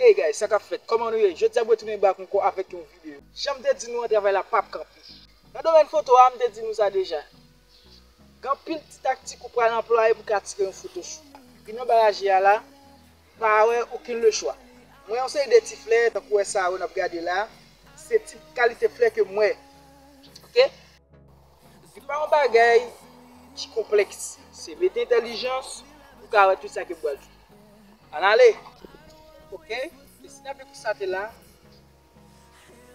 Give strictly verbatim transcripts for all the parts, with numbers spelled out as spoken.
Hey guys, sa k ap fèt? Kòman nou ye? Jodi a m retounen bak ankò avèk yon videyo. Jan m te di nou an, travay la p ap kanpe. Nan domèn foto a, m te di nou sa deja. Gen anpil ti taktik ou pral anplwaye pou w ka tire yon foto sou. Vin anba laje a la, m pa wè okenn lechwa. Mwen yon seri de ti flè, tankou wè sa yo n ap gade la, se tip kalite flè ke m wè. Oke? Li pa yon bagay ki konplèks. Se mete entèlijans pou w ka wè tout sa ke m pral di. Ann ale. Oke? E si n ap konstate la,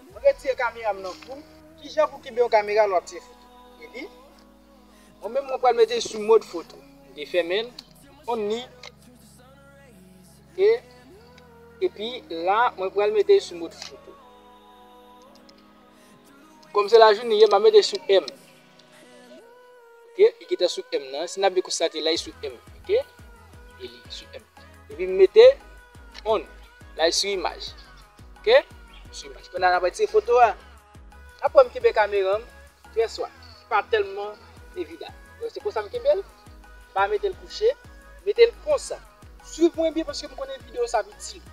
mwen retire kamera m nan kou. Kijan pou kenbe yon kamera lè w ap tire foto? Eli, mwen menm mwen pral mete l sou mòd foto. M te fèmen l, only. Oke? Epi la, mwen pral mete l sou mòd foto. Kòm se lajounen ye, m ap mete sou M. Oke, li gentan sou M nan. Si n ap byen konstate la, li sou M. Oke? E li sou M. Epi m mete on. La, li sou imaj. Oke? Sou imaj. Pandan n ap retire foto a. Apre m kenbe kamera m, trè swa. Li pa tèlman evidan. Donk, se konsa m kenbe l. Pa mete l kouche. Mete l konsa. Swiv mwen byen paske m konnen videyo sa ap itil.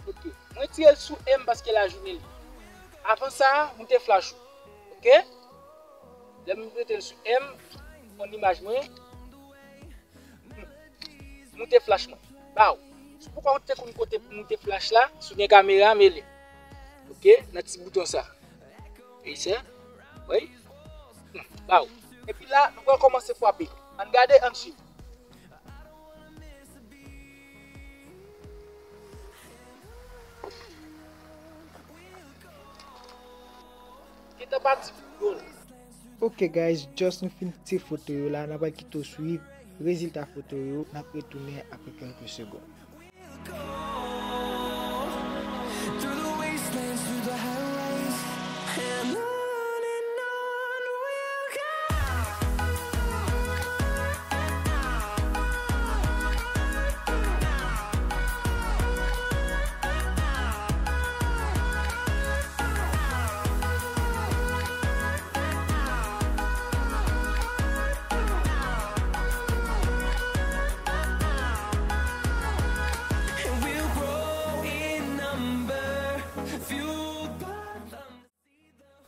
Oke. Mwen tire l sou M paske lajounen li. Avan sa, moute flash ou. Oke? Lè m mete l sou M, on imaj mwen. Moute flash mwen. Baw. Si w poko te konn kote pou moute flash la, si w gen kamera, mele. Oke? Nan ti bouton sa. Wi, sè. Wi. Baw. Epi la, nou pral kòmanse frape. Ann gade, ann swiv. Gentan pati pou gòl. Ok guys, just nou fin tire foto yo la, n ap kite w swiv rezilta foto yo, n ap retounen apre kèlke segonn.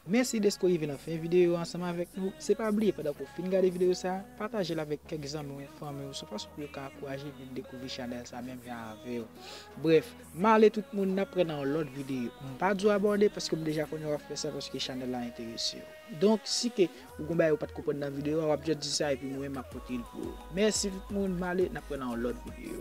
Mèsi dèske w rive nan fen videyo a ansanm avèk nou. Se pa bliye, pandan ke w fin gade videyo sa a, pataje l avèk kèk zanmi w, fanmi w, sou fason pou yo ka ankouraje vin dekouvri chanèl sa a menm jan avè w. Brèf, m ale tout moun, n ap wè nan yon lòt videyo. M pa di w abòne paske m deja konnen w ap fè sa paske chanèl la enterese w. Donk, si ke ou gon bagay ou pa t konprann nan videyo a, w ap just di sa epi mwen menm m ap pote l pou ou. Mèsi tout moun, m ale, n ap wè nan yon lòt videyo.